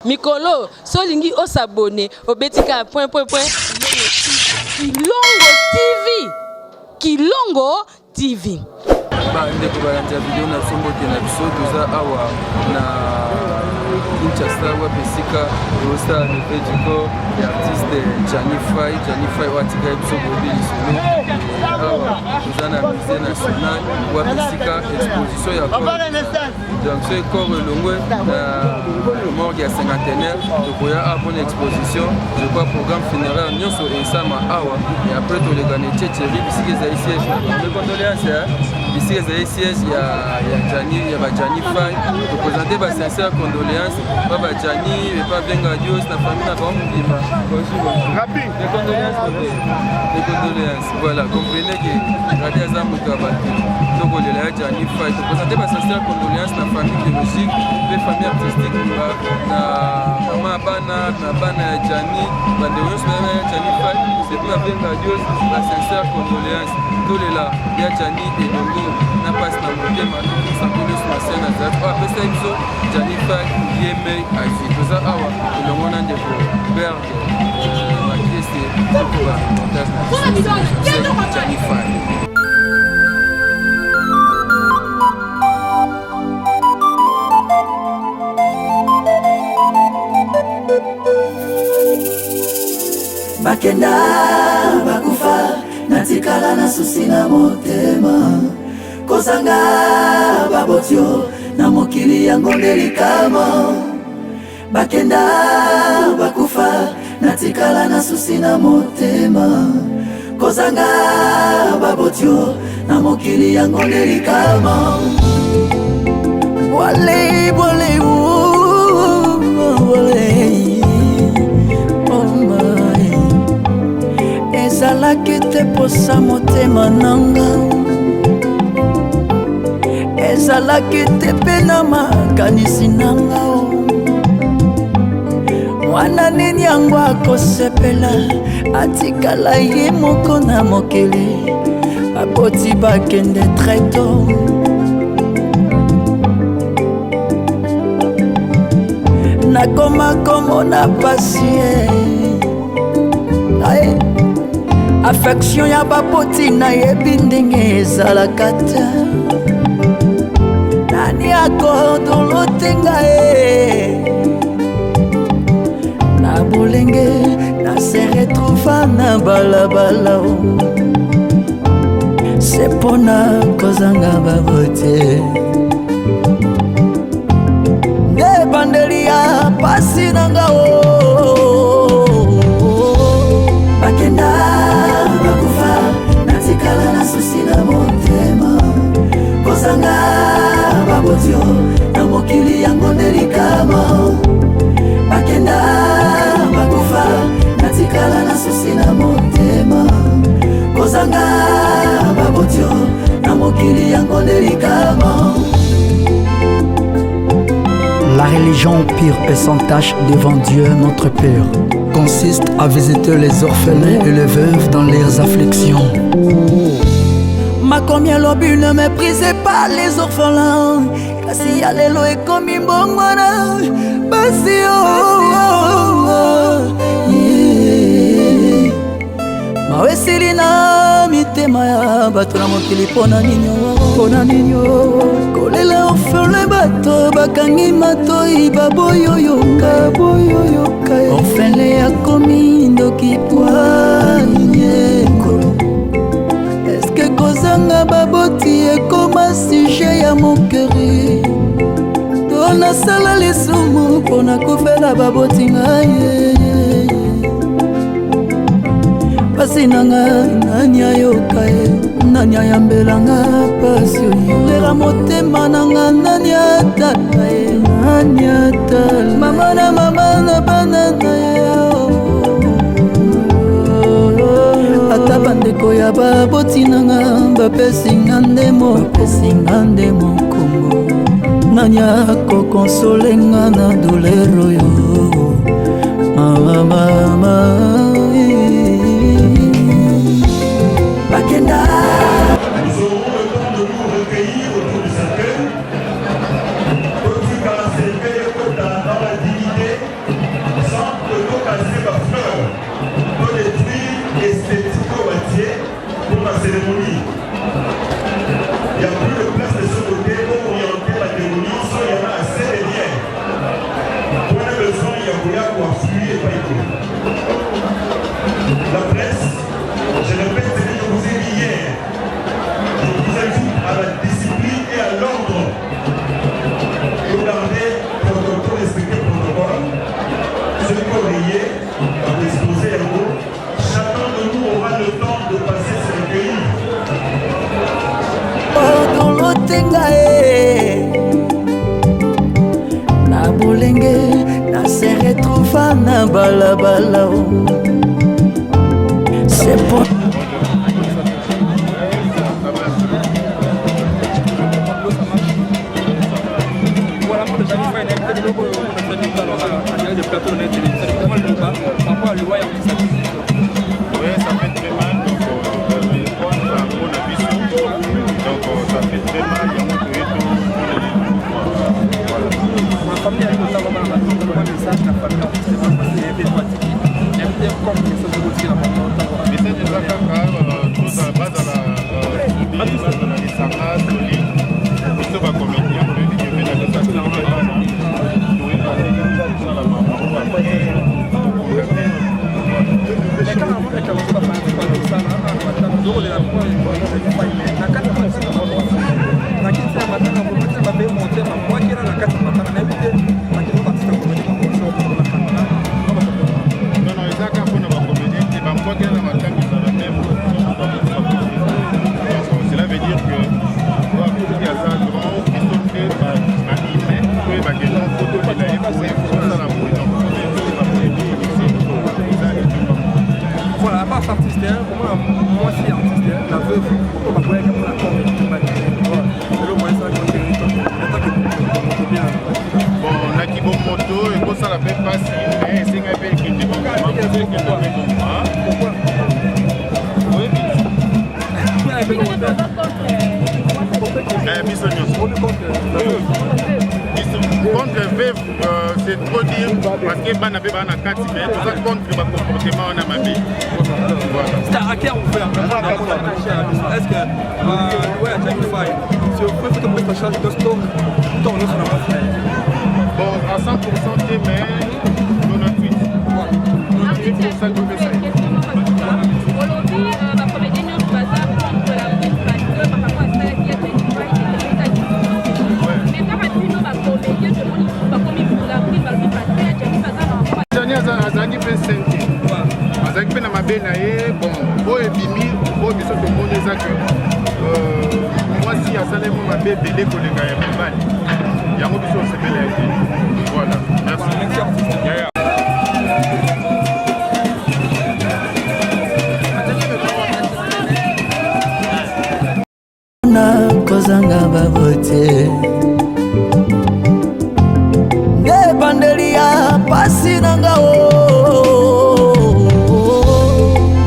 Mikolo so olingi o s'abonner obeti kaka point point point Kilongo TV Kilongo TV. Ba ndeko balandi ya video na biso mbote na biso toza awa na Kinshasa wapi esika tozosala leve du corps ya artiste Gianni Fay. Gianni Fay oyo atikali biso boyebi lisolo awa toza na musée national wapi esika exposition ya corps Donc soki corps elongwe na morgue ya cinquantenaire tokoya awa mpona exposition je crois programme funéraire nyonso esama awa et après toleka na echecheri bisika ezali siège na bango mes condoléances bisika ezali siège ya ya Gianni ya ba Gianni Fay topresente ba sincère condoléances pa ba Gianni et pa Venga Dios na famille na bango mobimba bonjour bonjour mes condoléances mes condoléances Voilà, comprenez que Radi aza moto ya bato tokolela ya Gianni Fay topresente ba sincère condoléance na famille biologique mpe famille artistique na mama ya bana na bana ya Gianni bandeko nyonso na ya Gianni Fay surtout na Benga Dios ba sincère condoléance tolela ya Gianni elongo na mpasi na motema tokusa nkolo Yesu Masiya na Nazareth oyo apesaki biso Gianni Fay ye mei azwi toza awa elongo na ndeko Berg Bakenda bakufa natikala na susi na motema kozanga babotio na mokili yango nde likama Bakenda bakufa natikala na susi na motema kozanga babotio na mokili yango nde likama bwale bwale bwale oh my ezalaki te posa motema nanga ezalaki te mpe na makanisi na nga mwana nini yango akosepela atikala ye moko na mokili baboti bakende très tôt nakoma komona pasi eh. Affection ya baboti nayebi ndenge ezalaka te nani akodolote ngai na bolenge na se retrouva na balabala se mpona kozanga baboti nde ebandeli ya pasi na nga o bakenda bakufa natikala na susi na motema kozanga babotio na mokili yango nde likama bakenda bakufa natikala na susi na motema kozanga babotio na mokili yango nde likama La religion pure et sans tache devant Dieu notre Père consiste à visiter les orphelins et les veuves dans leurs afflictions. Makomi alobi ne méprisez pas les orphelins kasi ya lelo ekomi mbongwana basi oh, oh, oh, yeah. Mawa esili na mitema ya bato na mokili mpona nini mpona nini kolela orphelin bato bakangi matoi baboyoyoka boyoyoka orphelin akomi ndoki poinyekolo eske kozanga baboti ekoma sujet ya mokeri to nasala lisumu mpo nakufela baboti ngai pasi na nga nani ayoka ye nani ayambela nga pasi oyo lela motema na nga nani atala ye nani atala mama na mama na bana na ye ata bandeko ya baboti na nga bapesi nga nde mopesi nga nde mokongo nani akokonsole nga na douleur oyo mama mama bakenda Nous aurons le temps de nous recueillir autour du cercueil. Dans la dignité. ya koya koafflue epai kuna. La presse, je répète ce que je vous ai dit hier, je vous invite à la discipline et à l'ordre. Regardez protocole, respecter protocole. Ceux qui ont rayé, exposer yango, chacun de nous aura le temps de passer se recueillir. Tolotenga e na bolenge na se retrouva na balabala o. C'est pour Voilà, moi, déjà, il faut une plateau de télévision. Comment le par rapport à l'Ouai. Oui, ça fait très mal. Donc, donc ça fait très mal. Il y a un Voilà. Ma famille a eu un message, la famille Message eza kaka bazala bazala lisanga solide. Biso bacomédien toyebi ke mpe na biso atikite bana, toyeba ndenge kosala makambo après tokunda te. Non, non, eza kaka mpona bacomédien te. Bambwakela na matanga ezala même. Donc cela veut dire que oyo akufi aza grand. Biso mpe bahumain toyebake non, faut tolela ye boye, tosala boye. Donc eza etumba. Voilà, à part artiste, comment moi si artiste, la veuve, pourquoi pas comme la corps. Lelo moyen ça en tant que moto bien. Bon, naki bomoto ekosala mpe mpasi, mais esengai mpe ekende ekende mpe bongo. Pourquoi? Oyebi, biso nyonso, biso contre veuve, c'est trop dire, parce que bana mpe baa na kati, mais toza contre bacomportement wana mabe. Voilà. C'est à cœur ouvert. Est-ce que, ouais, Gianni Fay, si vous pouvez peut-être charge de stock, tout en sur la Bon, à 100% te, mais 98 98% topesa ye. Olobi bacomédien nyonso baza contre la veuve parce que makambo asalaki ya Gianni Fay ezalaki, mais kaka bino bacomédien tomoni bakomi bulabrine, balobi paster Gianni baza na Gianni azalaki mpe sente, azalaki mpe na mabe na ye. Bon, oyo ebimi, oyo biso tomoni eza ke mwasi asalemi mabe ebele koleka ya mobali. Yango biso osepela ye te. Voilà, merci. Yeah. Na kozanga babote nde ebandeli ya pasi na nga o.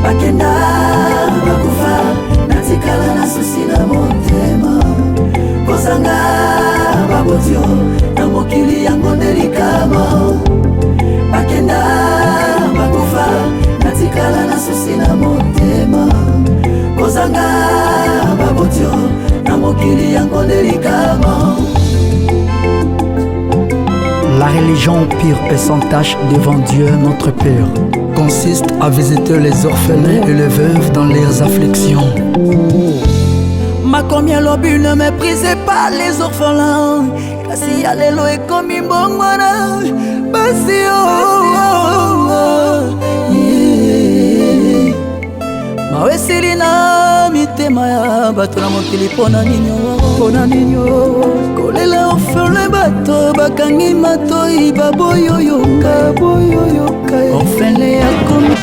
Bakenda, bakufa, natikala na susi na motema. Kozanga babotio na mokili yango nde likama. Bakenda, bakufa, natikala na susi na motema. Kozanga babotio na mokili yango nde likama. La religion pure et sans tache devant Dieu notre Père consiste à visiter les orphelins et les veuves dans leurs afflictions. Makomi alobi: ne méprisez pas les orphelins. Kasi ya lelo ekomi mbongwana basi oh, yeah. Mawa esili na mitema ya bato na mokili. Mpona nini? Mpona nini kolela orphelin? Bato bakangi matoi, baboyoyoka boyoyoka orphelin akomi.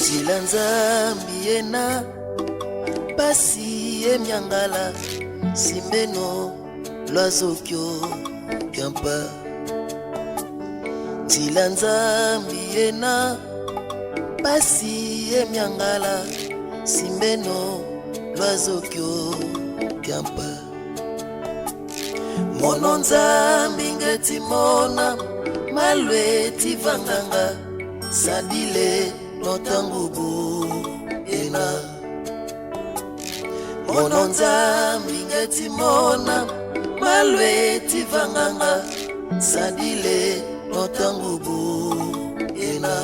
Nzila Nzambi ena pasi emiangala simbeno lwazokyo kyampa. Nzila Nzambi ena pasi emiangala simbeno lwazokyo kyampa. Mono Nzambi ngeti mona malwe tivanganga sadile notangubu ena. Mono Nzambi ngeti mona malwe tivanganga sadile notangubu ena.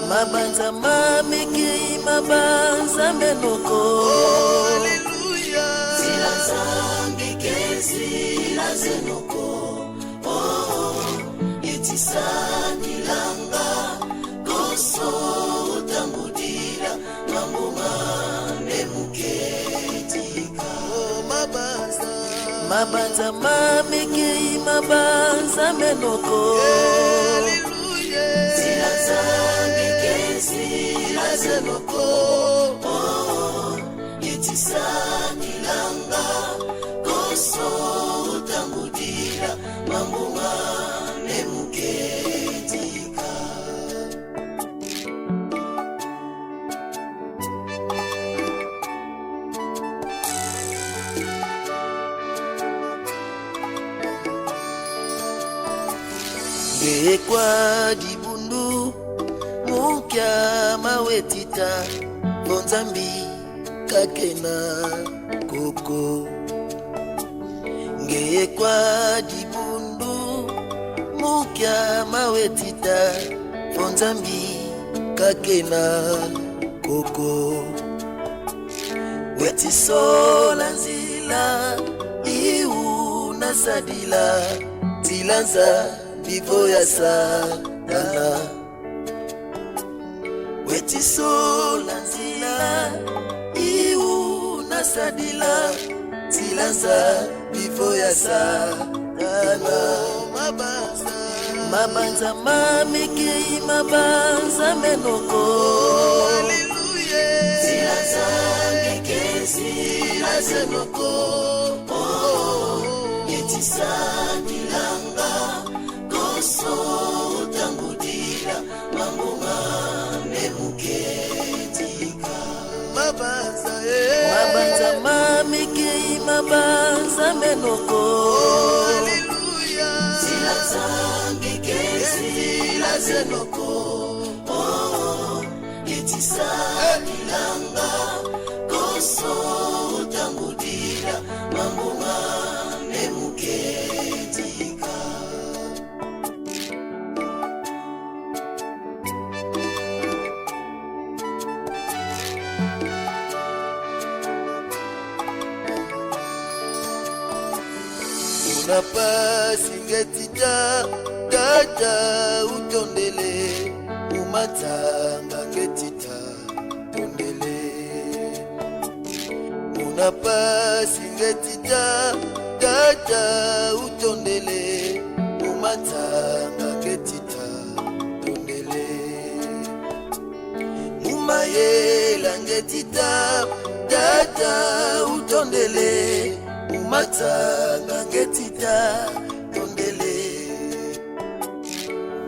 Mabanza mamikei mabanza menoko. Zila Nzambi ke zila zenoko. Oh, etisadilanga koso otangudila mambuma nemuketika. Mabanza mamikei mabanza menoko. Zila Nzambi ke zila zenoko. Oh, etisadilanga koso otangudila mambuma nemuketika. Ngekwa dibundu mukia mawetita bonzambi kakena koko. Ngekwa dibundu mukia mawetita bonzambi kakena koko. Wetisola nzila iu nasadila tilanza bivo ya satana. Wetisola nzila iu nasadila tilanza bivo ya satana. Mabanza mamikei mabanza menoko. Zila Nzambi ke zila zenoko. Oh, etisadilanga koso otangudila mambuma nemuketika. Mabanza mamikei mabanza menoko. Zila Nzambi ke zila zenoko. Oh, etisadilanga koso otangudila mambuma nemuketika. Una pasi ngetita tata utondele umatanga ngetita tondele. Una pasi ngetita tata utondele umatanga ngetita tondele. Mumayela ngetita tata utondele umatanga ngetita tondele.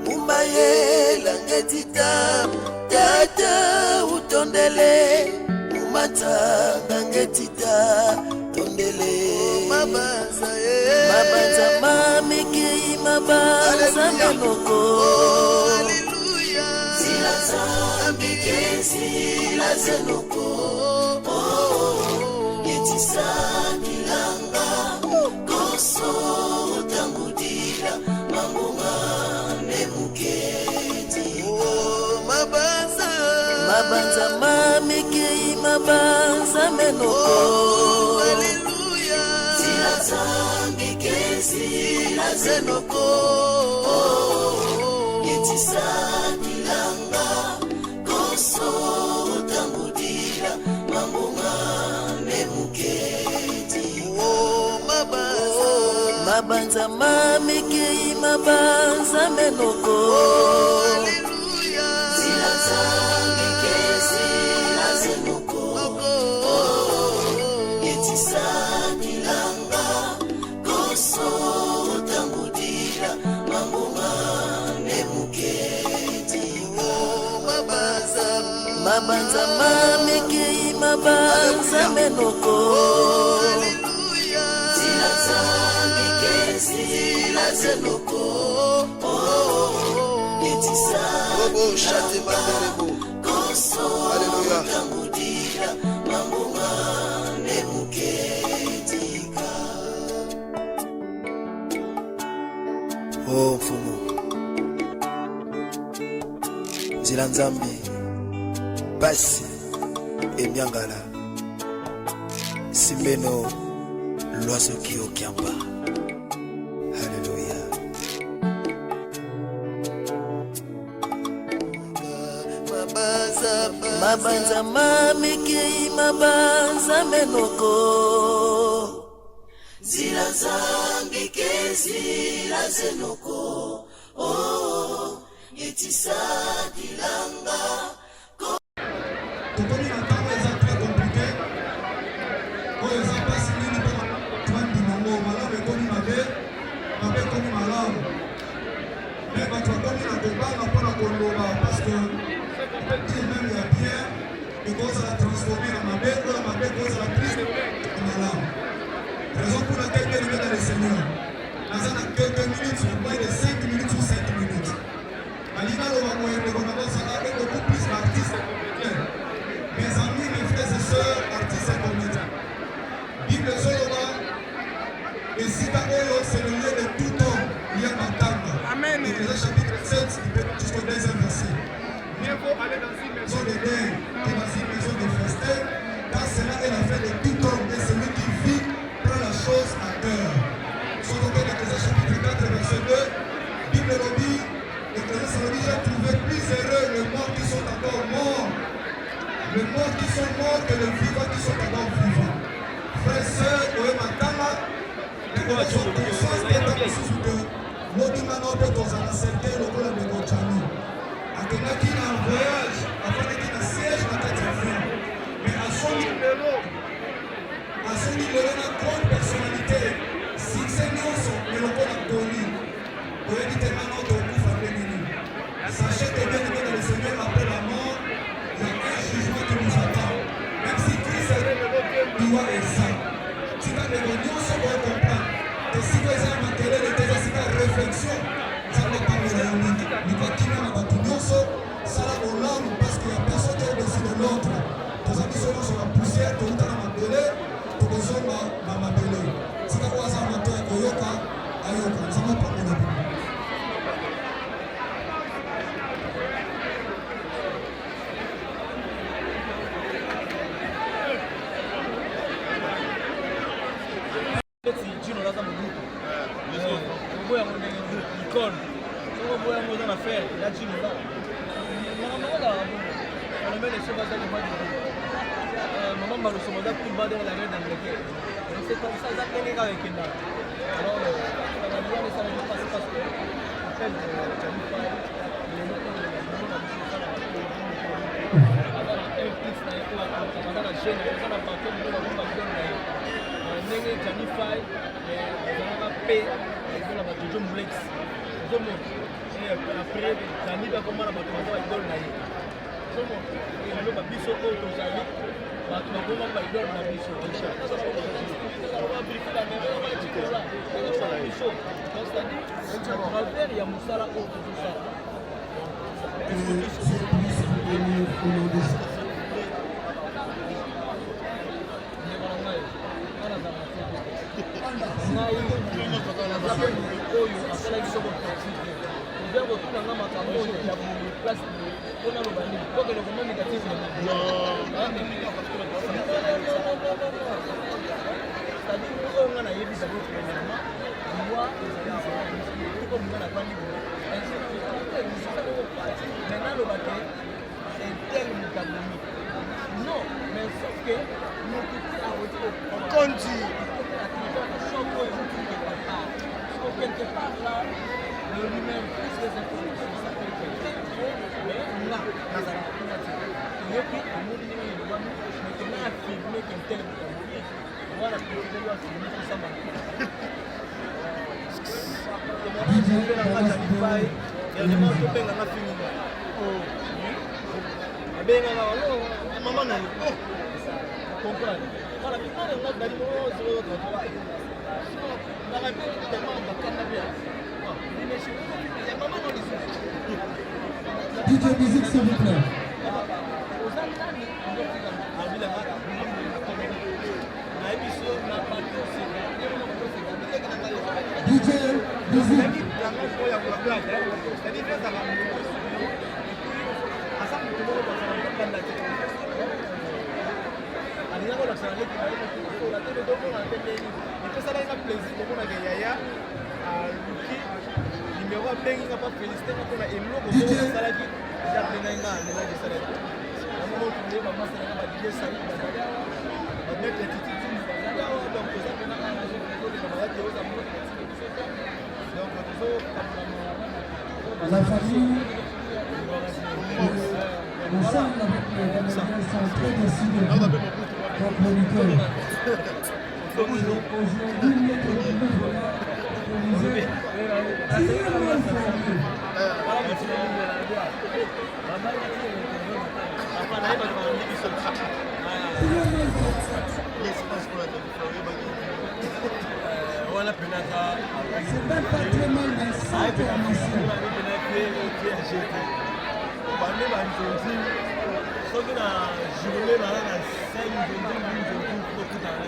Mumayela ngetita tata utondele umatanga ngetita tondele. Mabanza mamikei mabanza menoko. Zila Nzambi ke zila zenoko. Oh, etisadilanga koso otangudila mambuma nemuketika. Mabanza mamikei mabanza menoko. Zila Nzambi ke zila zenoko. Oh, etisadilanga koso otangudila mambuma nemuketika. Mabanza mamikei mabanza menoko. Zila Mabanza mamekei mabanza menoko. Nzila nzambi ke nzila zenoko. Oh, etisa koso kangudila mambonga nemuketika. Oh mfumu nzila nzambi pasi emiangala simbeno lwasoki okiamba. Haleluya. Mabanza mamekei mabanza menoko. Nzila nzambi ke nzila zenoko. Oh, etisa dilanga. Tokomi na ntango eza très compliqué, oyo eza mpasi mingi mpona twandima ngo malamu ekomi mabe, mabe ekomi malamu, me bato bakomi na kobanga mpona koloba, parce que dire même ya bien ekozala transformé na mabe, oyo mabe ekozala plus malamu. Raison pour laquelle, bien aimé dans le Seigneur, naza na quelques minutes, moins de 5 minutes ou 7 minutes, nalingi naloba boye. Ndeko na bosaka beaucoup plus baartiste comédien, mes amis, mes frères et sœurs artistes et comédiens. Bible ezoloba esika oyo c'est le lieu de tout homme ya matanga. Amen. Ecclésiaste chapitre 7 jusqu'au deuxième verset. Mieux vaut aller dans une maison de deuil que dans une maison de festin, car cela est la fin de tout homme, et celui qui vit prend la chose à cœur. Soki okende Ecclésiaste chapitre 4 verset 2, Bible elobi, Ecclésiaste elobi: j'ai trouvé plus heureux les morts qui sont encore morts, les morts qui sont morts, que les vivants qui sont encore vivants. Frère, sœur, oyo matanga, tokozwa conscience te ntango mosusu ke lobi ngana mpe tozala cercueil lokola ndeko Jani. Akendaki na voyage, afandaki na siège na kati ya avion, mais asongi lelo, asongi lelo na grande personnalité, succès nyonso, mais lokola koni oyebi te ngana tokufa ndenge nini. Sachez que, bien aimé dans le Seigneur, après la mort, il y a un jugement qui nous attend. Même si Christ liwa eza, tika ndeko nyonso bocomprendre te sika eza ya makelele te, eza sika ya réflexion. Nzambe apambola yo mingi. Luka kimia na bato nyonso, sala bolamu, parce que ya personne qui est au-dessus de l'autre. Toza biso nyonso na poussière, touta na mabele, tokozonga na mabele. Tika oyo aza moto ya koyoka ayoka. Nzambe apambola bino. Neti Jino aza mobuku, oboya yango ndenge icone, soki oboya yango oza na frère ya Jino la makambo yango ezalaka bongo. Phénomène soki aza le roi du mama Maloso aza plus bas dans la reine d'Angleterre. Donc c'est comme ça, eza ndenge kaka ekendaka. Alors wana esalaki mpasi parce que appel de Jani Fai lelo oyo mona biso esalaka, aza na implice na ye oyo akotaka, aza na jeune, aza na bato moko bakoma idole na ye, ndenge Jani Fai ezalaka mpe mpona bajojo Mulex. Ozomona, après Jani mpe akoma na bato baza baidole na ye. Ozomona, lelo babiso oyo tozali bato bakoma baidole na biso, biso, c'est-à-dire à travers ya mosala oyo tozosala. Que Dieu puisse vous bénir au nom de Jésus. Ndeko na ngai, nga nazalaka te, ngai naza mpe motu oyo asalaki soko parti te. Oza kotuna nga makambo oyo ya boye, place boye, mpo naloba nini? Tokende koma négatif na nini? C'est-à-dire oyo nga nayebi d'abord, premièrement, loi ezali nzela comme nga navandi boye, mais naloba ke un tel moto abomi, non, mais sauf que moto te akoki okonzi à travers le choc oyo euti quelque part. So quelque part là, le rumeur plus les informations, ça peut être très trop, mais nga nazalaka kuna te. Toyoki, omoni ndenge elobami, mais tona affirme qu'un tel moto abomi wana, préféré yo affirme tosamba. Témoignage mpe na nga Jani Fai dernièrement, tobenganga fininga. Babengaka mama na yo. Comprendre. Voilà, mais non, non, non, 033. Na rappelle tellement bakanda bien. Mais je maman non lisusu. DJ Musique, s'il vous plaît. Oza nani? DJ Musique. Alingaki kolakisa na leki na ye mokola te, tokomona te ndenge epesalaki nga plaisir komonaka yaya aluki numero, abengi nga mpa félicité nga mpona eloko moko nasalaki. Eza abengaki nga, alelaki, esalaki yango moko nde bamasa nanga ba DJ Saïd bazali awa, ba maître Titi Tumi bazali awa. Donc toza mpena arrangé, tozoleka bayaki oza moko batiki biso te, donc tozokamona. La famille, ensemble avec les comédiens, sont très déçus de vous, vos chroniqueurs. Aujourd'hui, notre voilà, vous êtes très mal formés. Très mal formés. Wana mpena aza C'est même pas très mal, mais sans formation. Bande banzonzi, soki na journée baza na 5 nzonzi, nzonzi tokutana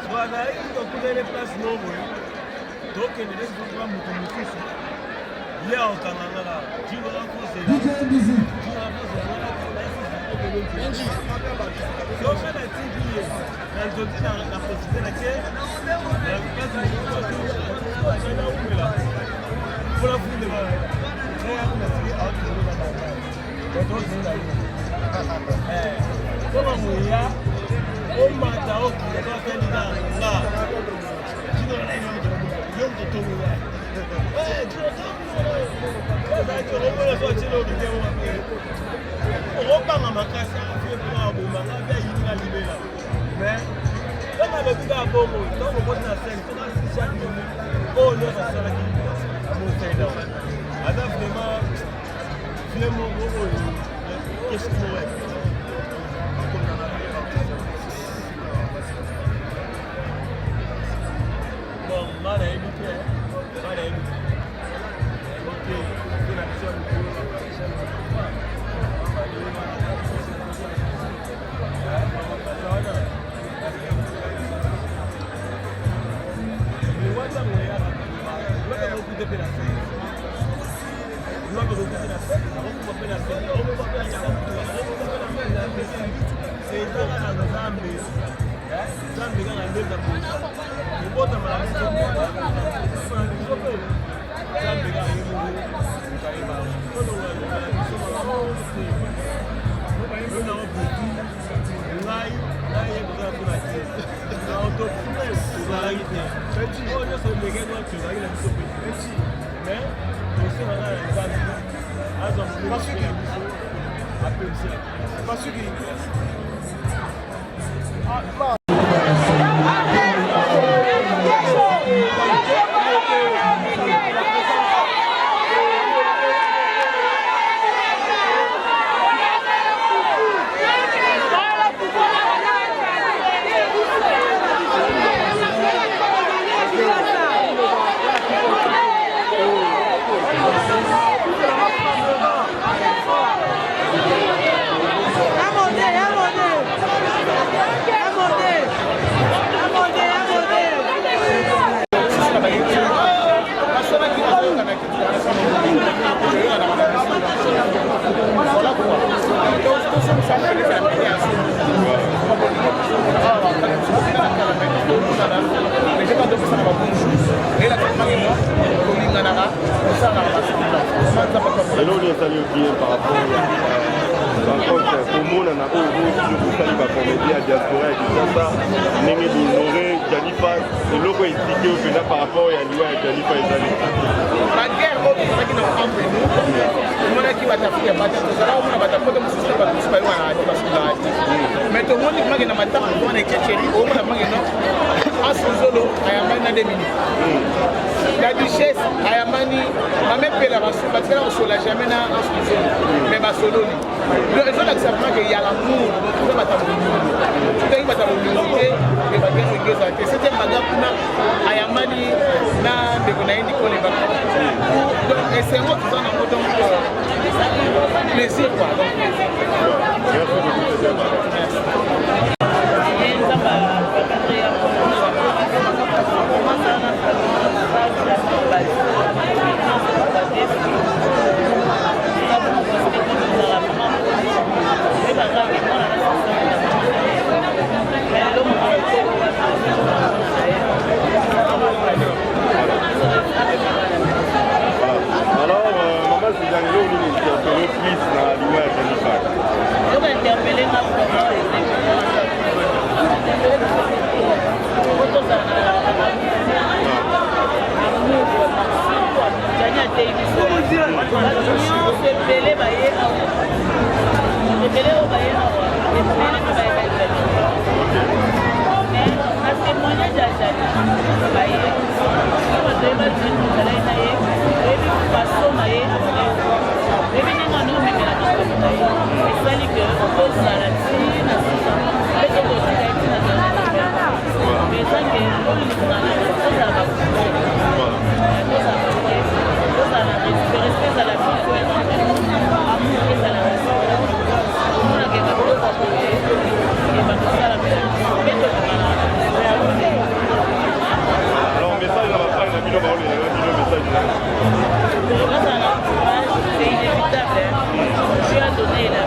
so azalaki tokutani place moko boye, tokende nde nzonzi moto mosusu ye akokanga nga jino akozela. DJ Musique. Soki natiki ye na nzonzi na profite na ke place naumela mpona funde natiki bato mpona moya omata okita tosali na nga yo moto tongola okobanga makasi abomanga mpe ayini na libela. Mais ntango alobi kaka bongo, ntango okoti na scène, soki asisi oyo nyonso asalaki, amosaida aza vraiment vieux moko oyo esprit moko. Bon, nga nayebi te, nga nayebi te, nayebi te te na biso ya mokolo. Mpe na scène, eza kaka Nzambe, Nzambe kaka nde kobotama na biso na biso mpe Nzambe kaka ye moko kayeba tolonga biso te. Nango butu ngai ngai ye kozala mpona te na autopsie tozalaki te, oyo nyonso ndenge wana tozalaki na biso mpe, mais tosengaka na Nzambe azwa molimo na biso apemisa. Eloko esali yo bien par rapport ya rencontre komonana oyo osali bacomédien ya diaspora ya Kinshasa, ndenge bohonore Djany Fay, eloko etike oyo mpenza par rapport ya liwa ya Djany Fay ezali? Baguerre oyo tozalaki na entre nous, tomonaki bato Afrika bata tozala omona bato poto mosusu na bato mosusu bayokanaka te, basololaka te, mais tomoni make na matanga wana ekecheli, omona make no. Asunzolo ayambani na 2 minutes. La duchesse ayambani mame pela batikala kosola jamais na Asunzolo mais basololi. Donc ezolakisa vraiment que ya l'amour, donc toza bato ya bolingo. Totangi bato ya bolingo te me bato ya bolingo ezala te. Septième baga kuna ayambani na ndeko na ye Nicole Ebaka. Donc esengo toza nango donc plaisir quoi. Donc, merci beaucoup. Merci. Alors, euh, maman Suzanne, eloko nini interpelle plus na liwa ya Jennifer? Eloko interpelle nga vraiment jani ateyi biso bato nyonso ebele baye awa ebele oyo baye awa ebele mpe baye baye jani mais na témoignage ya jani baye bato yeba jani ozalaki na ye oyebi façon na ye oyebi ndenge wana omemela makambo na ye esali ke tozala ti na suka mpe tokotika ye ti na mais eza ke tolingana tozala bakote tozala bakote tozala na respect respect ezala biso amour ezala respect omonaka babiloko boye ebatosalamela mpe tolingana. Alors, message na bafani na bino baolela bino message na C'est inévitable. Dieu a donné la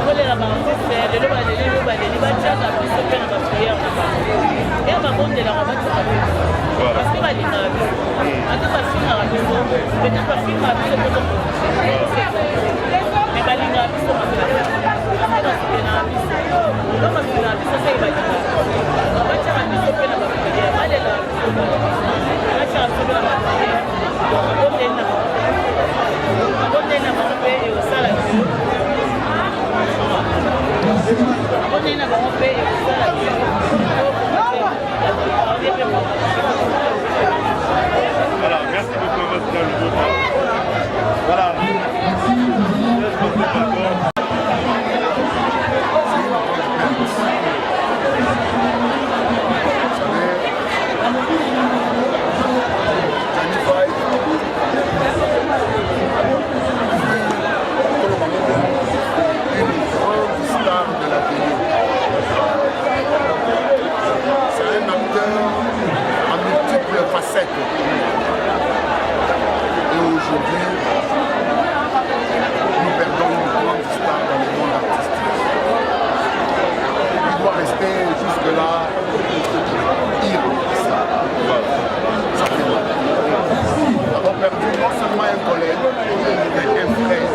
kolela baartiste lelo baleli lelo baleli batiaka biso mpe na bapriere na bango ya babondelaka batiaka biso parce que balingaka biso ata bafingaka biso peut-être bafingaka biso po mais balingaka biso makasi parce que basoutenaka biso donc basoutenaka biso seke balingaka batiaka biso mpe na bapriere balelaka biso batiaka biso mpe na bapriere mabondeli na bango mpe ekosala mabondeli na bango mpe ekosala Voilà, merci beaucoup, Maman Lubota. Voilà. Star de la télé. C'est un acteur à multiples facettes. Et aujourd'hui, nous perdons une grande star dans le monde artistique. Il doit rester jusque-là irreplaçable. Ça fait mal. Nous avons perdu non seulement un collègue, mais un frère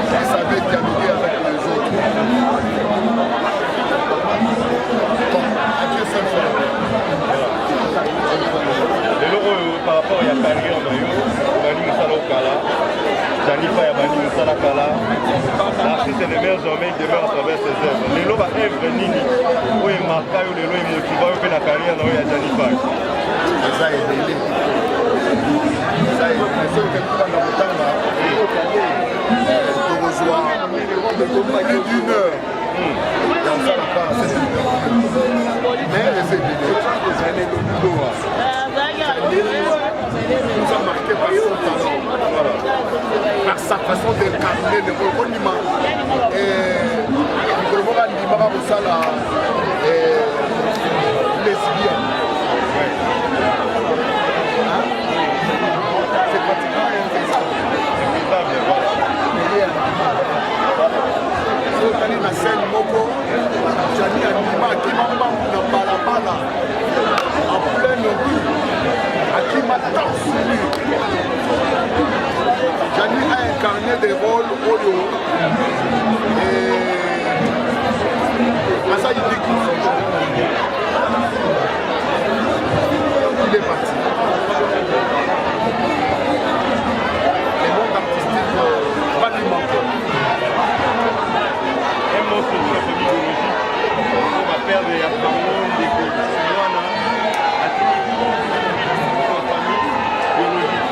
qui savait dialoguer avec les autres. Donc, à Dieu seul fait. Lelo oyo par rapport ya carrière na yo, obandi mosala okala, Gianni Fay abandi mosala kala. L'artiste ne meurt jamais, il demeure à travers ses œuvres. Lelo baœuvre nini oyo emarka yo lelo, emotiva yo mpe na carrière na yo ya Gianni Fay? Eza ebele, eza ebele. Soki tokanda kotanga, tokozwa plus d'une heure ya kosala kaka cette interview, mais eza ebele. Nous a marqué par son talent, par sa façon d'incarner le rôle. Kondima mikolo moko andimaka kosala lesbienne, c'est pratiquement infaisable. So otali na scène moko, Jani andima akima mbangu na balabala en pleine rue, akima torse nu. Jani a incarné des rôles oyo aza unique. Il est parti, le monde artistique va lui manquer. Un mot sur la famille biologique. baperdre ya bango ndeko mwana atiki famille biologique.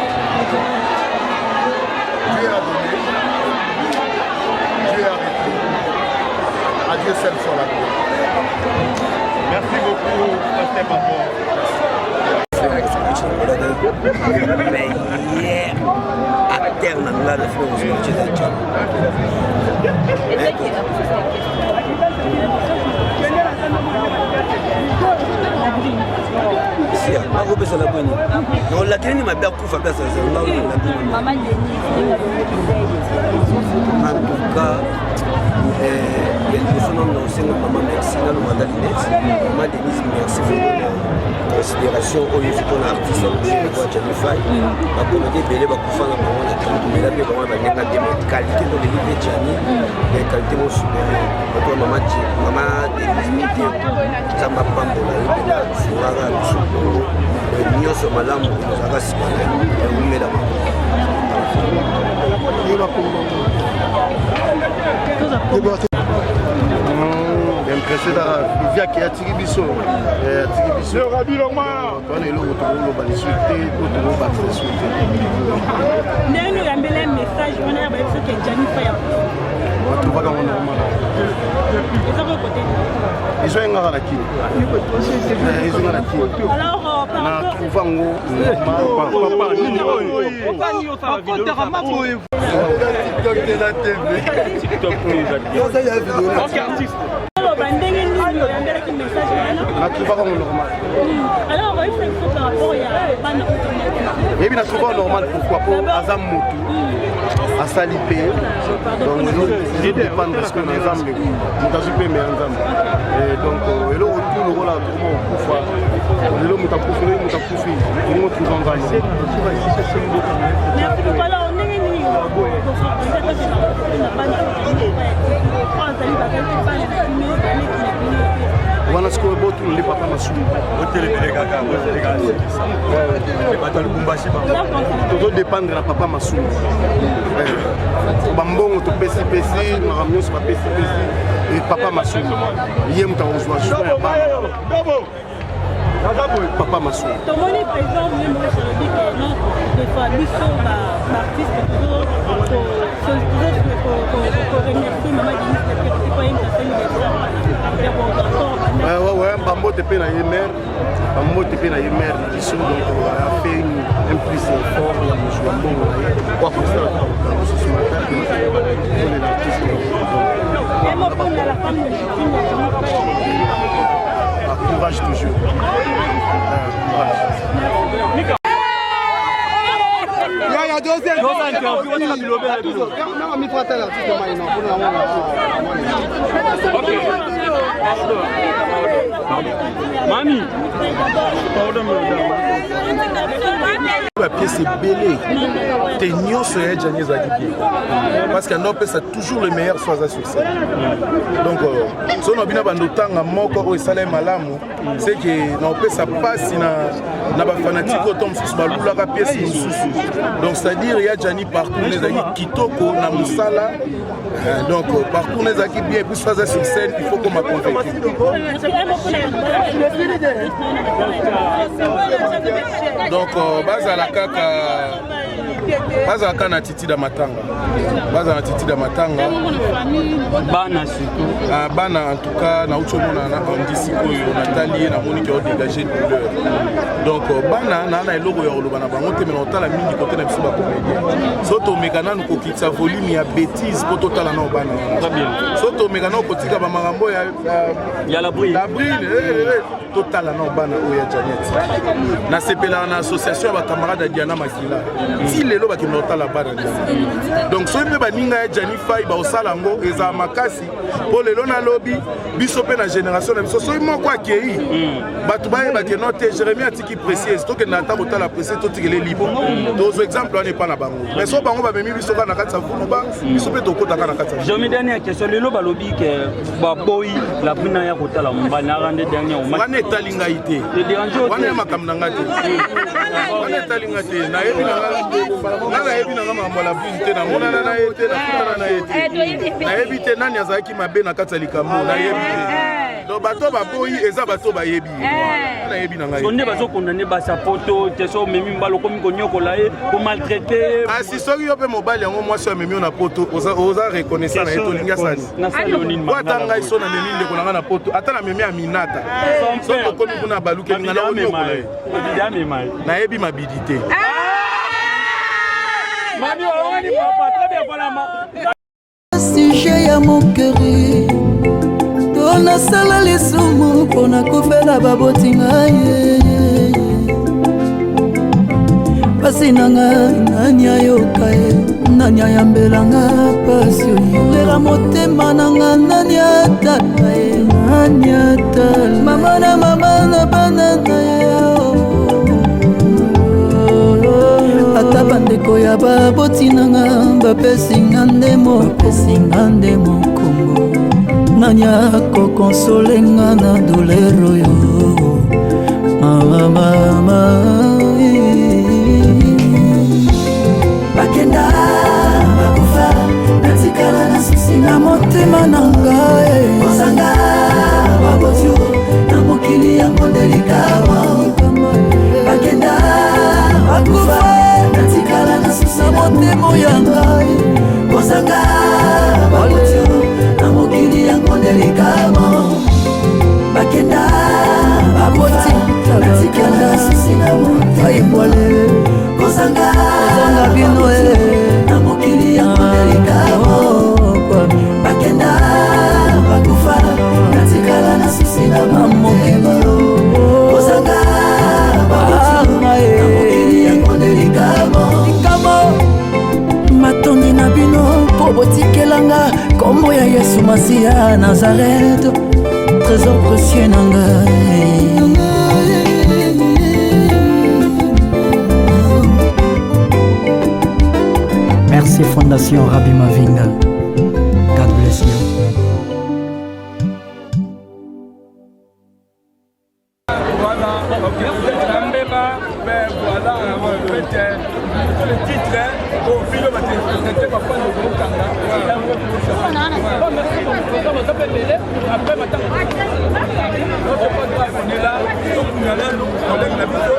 Dieu a donné, Dieu a repris. À Dieu seul soit la gloire. Merci beaucoup, Pasteur Papa. Meilleur acteur na nga na film ozwi eza Djani. Sia, nakopesa la boni olakeli nini mabe akufa mpe azazanga en tout cas ya liboso nano na osenga mama merci nano manda linete mama denise merci vraiment considération oyo ezwi mpona artiste ya Djani Fay bakomedi ebele bakufa na bango na kini komela mpe bango na bandenga te mais qualité toleli mpe Djani ya qualité mo supérieur bato ya mama mama Denise Mitie Nzambe apambola yo mpenza sungaka biso bongo nyonso malamu ozalaka nsima na yo ewumela mama. Impression ezaka viaki atiki biso, atiki biso wana eloko tokoloba lisusu te to tokobakisa lisusu te. Ndenge oyambela message wana ya bayebi soki Djani Fay batrovaka yango normal. Eza kokote. Ezwa engaka na kini, ezwa na kini na trouve yango normal. Oloba ndenge nini oyambelaki message wana? Na trouvaka yango normal. Alors oyebisa biso par rapport ya bana. Yebi na trouve normal pourquoi? Po aza motu asali mpe, donc ezodépendre sikoyo na Nzambe. Moto azwi mpe meya Nzambe, donc eloko tu lokola tokoma kokufa lelo, moto akufi lelo, moto akufi olingo trouve Nzambe. Merci beaucoup. Alors ndenge nini na bana azali bazali bana na bino, baleki na bino? Wana sikoyo botuna nde papa Masumu. Tozodépendre na papa Masumu. Bambongo topesipesi, makambo nyonso bapesipesi papa Masumu, ye moto akozwa soin ya bana papa Masumu. Tomoni président Moïse alobi ke non, des fois biso baartiste tozokoremercie mama Denise po ye asali. Bambote mpe na ye mare, bambote mpe na ye mare na biso. Donc a fait un plus effort ya kozwa mbongo na ye po akosala mosusu olela artiste. Courage toujours, courage. Ya deuxième Mami. Bapièce ebele te, nyonso ya Djani ezalaki bien parce que ando apesa toujours le meilleur so aza sur scène. Donc so na bino bando otanga moko oyo esala ye malamu, c'est que na opesa mpasi na bafanatike oyo to mosusu balulaka pièce mosusu. Donc c'est-à-dire ya Djani parcours ezalaki kitoko na mosala, donc parcours ezalaki bien et puis so aza sur scène, il faut koma convaincu. Donc bazala kaka, bazala kaka na attitude ya matanga, bazala na attitude ya matanga. Bana surtout. Ah, bana en tout cas nauti omona na Andi sikoyo, natali ye, namoni ke odégage douleur. Donc bana naa na eloko ya koloba na bango te, me na kotala mingi kote na biso bacomédien, so tomeka nanu kokitisa volume ya bétise mpo totala nao bana wana, so tomeka nao kotika bamakambo ya Labrine, totala nao bana oyo ya Janet. Nasepelaka na association ya bacamarade ya Diana Makila, ti lelo bakende kotala bana Diana. Donc soki mpe baninga ya Djani Fay baosala yango, ezala makasi mpo lelo nalobi biso mpe na génération na biso, soki moko akei, bato bayebake no te Jérémi atiki Précieuse, tokende ata kotala Précieuse, totikele libre, tozwa exemple wana epa na bango. Mais so bango bamemi biso kaka na kati ya vuluba, biso mpe tokota na kati ya Jomi. Dernière question: lelo balobi ke baboyi Labrina ya kotala mobali na rende dernier. Wana etali ngai te, wana ya makambo na ngai te, wana etali ngai te. Nayebi nga, nayebi nanga makambo ya Labrine te, namonana na ye te, nakutana na ye te, nayebi te nani azalaki mabe na kati ya likambo, nayebi te. Donc bato baboyi eza bato bayebi ye. Eh. Nayebi na ngai. Nde bazokondane basi ya poto te so omemi mobali okomi konyokola ye komaltraite. Kasi soki yo mpe mobali yango mwasi oyo amemi yo na poto oza, oza reconnaissant na ye tolingi asani po ata ngai so namemi ndeko na ngai na poto ata namemi aminata soki okomi kuna abalukeli ngai nakonyokola ye nayebi mabidi te. Mami olongani papa très bien voilà ma Sujet ya mokeri to nasala lisumu mpo nakufela baboti ngai pasi na nga nani ayoka ye nani ayambela nga pasi oyo lela motema na nga nani atala ye nani atala mama na mama na bana na ye ata bandeko ya baboti na nga bapesi nga nde mopesi nga nde mokongo nani akokonsole nga na douleur oyo mama mama bakenda bakufa natikala na susi na motema na ngai kozanga babotio na mokili yango nde likama bakenda bakufa natikala na susi na motema ya ngai kozanga babotio na mokili yango nde likama bakenda baboti natikala na susi na motema kozanga bino na mokili yango nde likama bakenda bakufa natikala na susi na motema kozanga baboti na mokili yango nde likama matondi na bino mpo botikelanga nkombo ya yesu masiya nazareth trésor précieux na ngai. Merci Fondation Rabbi Mavinga. God bless you. Voilà, Mbeba, ben voilà, en fait, le titre, au film, c'était pas de Kanga. Après, maintenant, on est là, on est là, collègue na biso,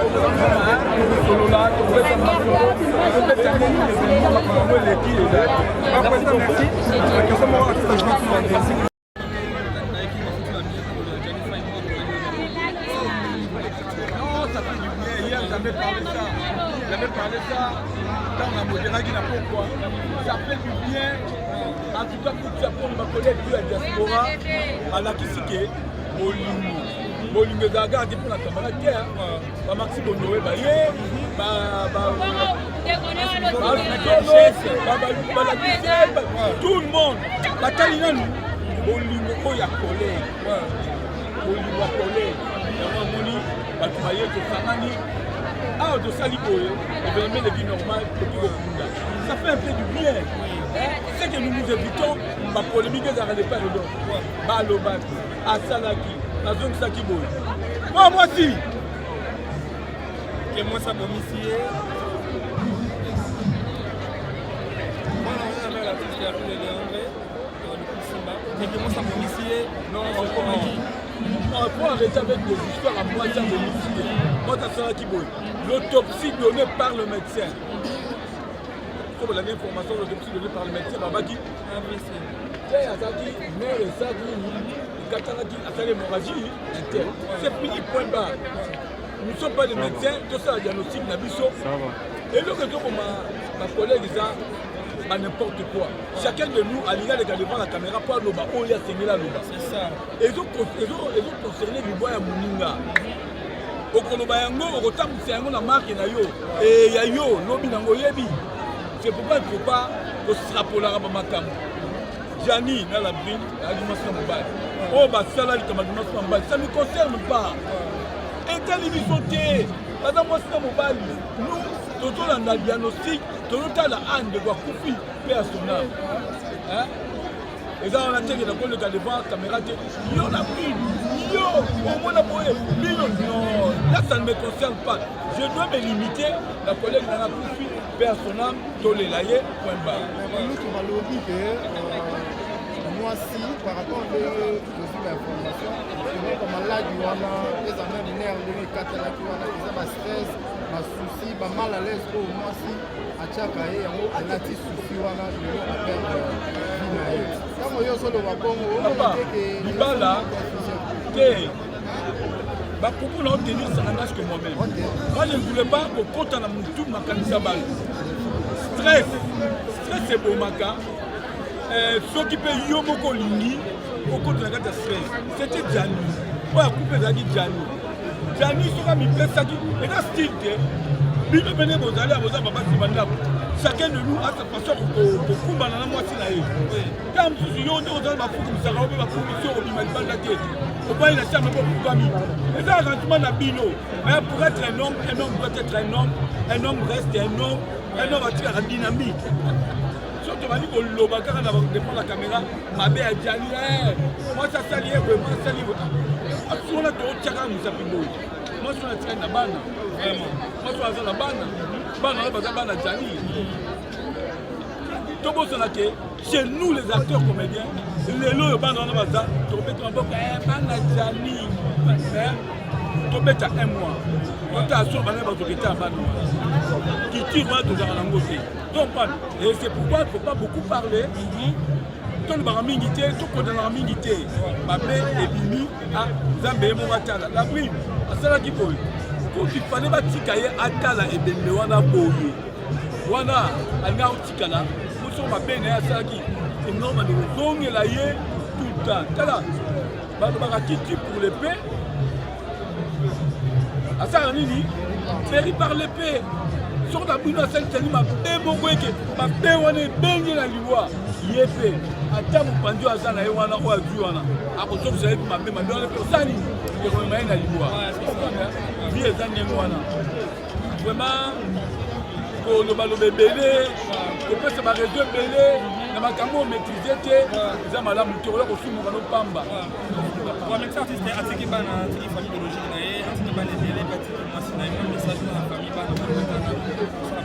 tosolola, topesa masolo, topesa nini événement makambo eleki ezali. Merci. Question moko artiste Hier, j'avais parlé ça. J'avais parlé ça quand on a modéré na pourquoi. Ça fait du bien. En tout cas, pour ça, pour ma collègue de la diaspora, alakisi ke bolingo bolingo ezalaka te mpona camarade te bamaxi bonoe baye balakisi tout le monde batali nanu bolingo oyo ya collègue bolingo ya collègue yango amoni bato baye tosangani awa tosali boye événement eleki normal toki kokunda ça fait un peu du bien. Ce que nous nous évitons bapolémique ezalaka de part et d'autre balobaki asalaki nazongisaki boye mwa mwasi ke mwasi abomisi ye mwana wana na l'artiste ya rue de Leandre Simba eke mwasi abomisi ye okomaki. Il faut arrêter avec des histoires à mwasi abomisi ye mwasi asalaki boye l'autopsie donnée par le médecin so bolandi information l'autopsie donnée par le médecin babaki te azalaki mare esalaki nini ekatanaki asali hémorragie interne c'est fini point barre. Nous sommes pas des médecins tosala diagnostic na biso eloko ezokoma bacollègue eza ba n'importe quoi. Chacun de nous alingi aleka devant la caméra mpo aloba oyo asengeli aloba ezoconcerne libwa ya moninga okoloba yango okotambwisa yango na marke na yo e ya yo lobi nango oyebi. C'est pourquoi il faut pas kostrapolaka bamakambo. Jani na Labrine ayaki mwasi na mobali oyo basala likambo ya mwasi na mobali ça ne concerne pas etali biso te baza mwasi na mobali. Nous tozolanda diagnostic tozotala a ndeko akufi mpe ya sona eza wana teke na koleka devant caméra te yo na bino yo omona boye bino non là ça ne me concerne pas. Je dois me limiter na collègue nanga akufi mpe ya sona tolela ye point barre. Balutu balobi ke Mwasi, par rapport ndenge tozwi bainformation, eloko maladi wana eza meme nerf ndenge ekatalaki wana, eza bastress, basusi, bamal à l'aise oyo mwasi atiaka ye, yango alati susi wana, lelo aperdre vie na ye. Ntango yo ozoloba bongo, omona te ke libala te bapropos na otenir, ça n'engage que moi-même. Moi, je ne voulais pas kokota na motu makanisi ya bato. Stress, stress ebomaka. Soki mpe yo moko olingi okota na kati ya stress, c'était Jani oyo akufa, ezalaki Jani. Jani soki amipesaki, eza style te. Bino pene bozali, boza babasi bandako, chacun de nous a sa façon kokumbana na mwasi na ye. Ntango mosusu yo nde ozala, bafukumisaka yo mpe bafukumisi yo, kobima libanda te, obali na chambre mpe ofukami, eza arrangement na bino. Mais pour être un homme, un homme doit être un homme, un homme reste un homme, un homme atikaka dynamique. So tobandi koloba kaka na devant la caméra mabe ya Jani, mwasi asali ye boye, mwasi asali boye, mwasi wana totiaka mosapi boye, mwasi wana atikali na bana. Vraiment, mwasi wana aza na bana, bana wana baza bana Jani. Tobosana ke chez nous les acteurs comédiens, lelo oyo bana wana baza, tokobeta maboko, bana Jani. Tobeta un mois, totala so bana bazoketa ya bana wana. Culture wana tozalaka nango te. Donc, et c'est pourquoi il ne faut pas beaucoup parler. Tolobaka mingi te, tokondanaka mingi te. Mabe ebimi, Nzambe ye moko atala. La brune asalaki boye, kuki fale batika ye atala ebembe wana boye, wana alingi akotikala moso mabe na ye asalaki enorme nde kozongela ye tout le temps. Tala, balobaka kiti pour l'épée asalaka nini, péri par l'épée. Soki na bino asalisani mabe moko, eke mabe wana ebenge na liwa, ye mpe ata mopanzi oyo aza na ye wana, oyo azwi wana, akozongisa ye mpe mabe. Mabe wana mpe osala nini, ekomema ye na liwa. Vie eza ndenge wana. Vraiment, kolobaloba ebele, kopesa bareseau ebele na makambo oyo maîtrise te, eza malamu te. Oya kosumuka no pamba. Médecin artiste atiki bana, atiki famille biologique na ye, atiki bana ebele mpe atiki mwasi na ye. Mwa message na famille, bana bakotana osala.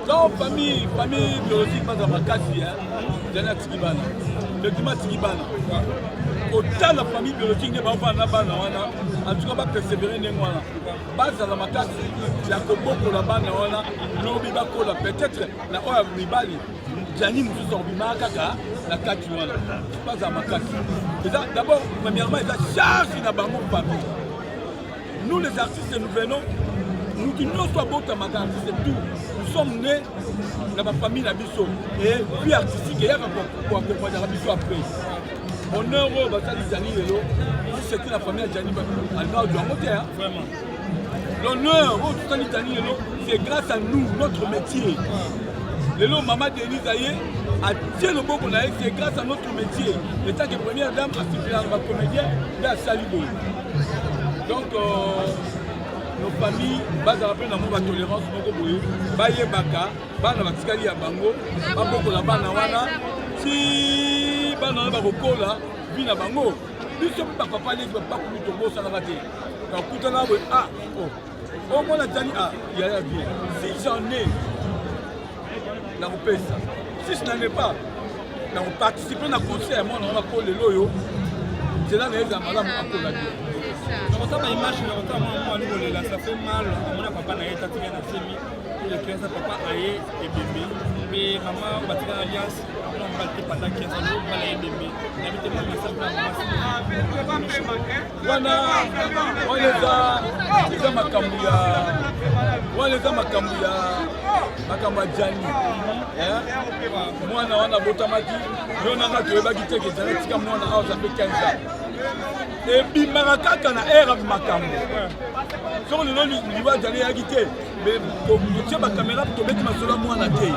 Donc famille biologique baza makasi. Jani atiki bana, effectivement atiki bana. Kotala famille biologique nde baofanda na bana wana, en tout cas bapersévérer ndenge wana, bazala makasi ya kobokola bana wana, lobi bakola. Peut-être na oyo ya mibali Jani mosusu akobimaka kaka na kati wana. Bazala makasi. Eza d'abord, premièrement, eza charge na bango famille. Nous les artistes, nous venons, mutu nyonso abotamaka artiste, tout, nous sommes nés na bafamille na biso, et vie artistique eyaka koaccompagnaka biso après. Honneur oyo basali Jani lelo, si c'était la famille ya Jani, alinga ozwa yango te. L'honneur oyo tosali Jani lelo, c'est grâce à nous, notre métier. Lelo mama Denise aye atie loboko na ye, c'est grâce à notre métier. Etant que première dame, asipelaka bacomédien nde asali boye. Donc nos familles bazala mpe na mwa batolérance moko boye, bayebaka bana batikali ya bango, babokola bana wana ti bana wana bakokola vi na bango. Biso mpe bapapa leki, bapapa kulu, tobosanaka te. Bakutana boye, ah oh, omona Jani, ah yaya bien, si j'en ai nakopesa, si je n'en ai pas nakoparticipe na conseil ya mwana wana, mpo lelo oyo nzela na ye eza malamu, akola bien. Nakotala baimage, nakotala mwana moko ali kolela, ça fait mal. Amona papa na ye tatika na semi pour le 15, papa aye ebembe, mpe mama oyo batika na alliance, amona mobali te pendant 15 ans, mobali aye ebembe. Nayebi te mwa message na wana. Wana eza makambo ya wana, eza makambo ya makambo ya Jani. Mwana wana abotamaki, yo nanga toyebaki te ke Jani atika mwana awa. Ça fait 15 ans, ebimaka kaka na ere makambo. Soki lelo liwa Jani eyaki te, totie bakamera, tobeti masolo ya mwana te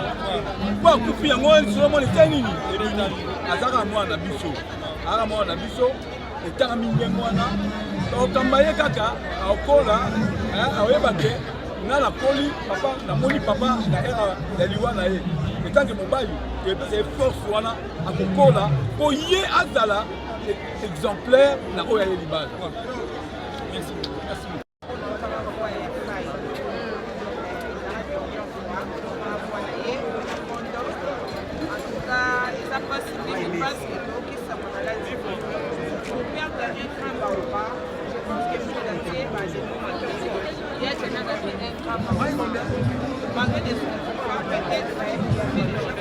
po akufi. Yango lisolo mwana ete nini, ebimi. Azaka mwana na biso, aka mwana na biso, etangami ndenge wana. Okamba ye kaka, akola, aoyeba ke nga nakoli papa, namoni papa na ere ya liwa na ye. Etanke mobali, epesa ye force wana, akokola mpo ye azala exemplaire na oyo aye libala. Merci. Merci. Eza mpasi mingi. Malgré des kufa peut-être mais na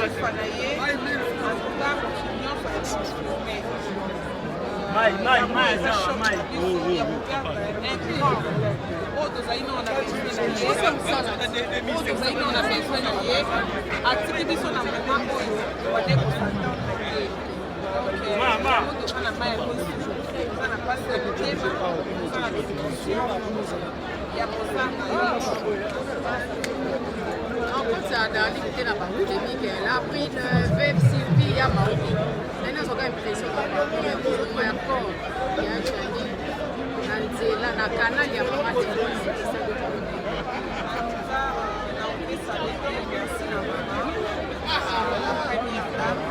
kufa na ye en tout cas moto nyonso aconfirme ya koperdre un grand oyo tozali nao na besoin na ye oyo tozali nao na besoin na ye atiki biso na moment oyo tobande kosatendre te donc toza na mai ya miso toza na mpasi ya mitema toza na dépression ya kozanga ye. En fait, ça a te na bapolémique la brune veuve Sylvie ya Maomi nani azwaka impression par rapport ya kozonga ya corps ya Gianni na nzela na canal ya mama Denise. Naopesa merci na mama la première dame.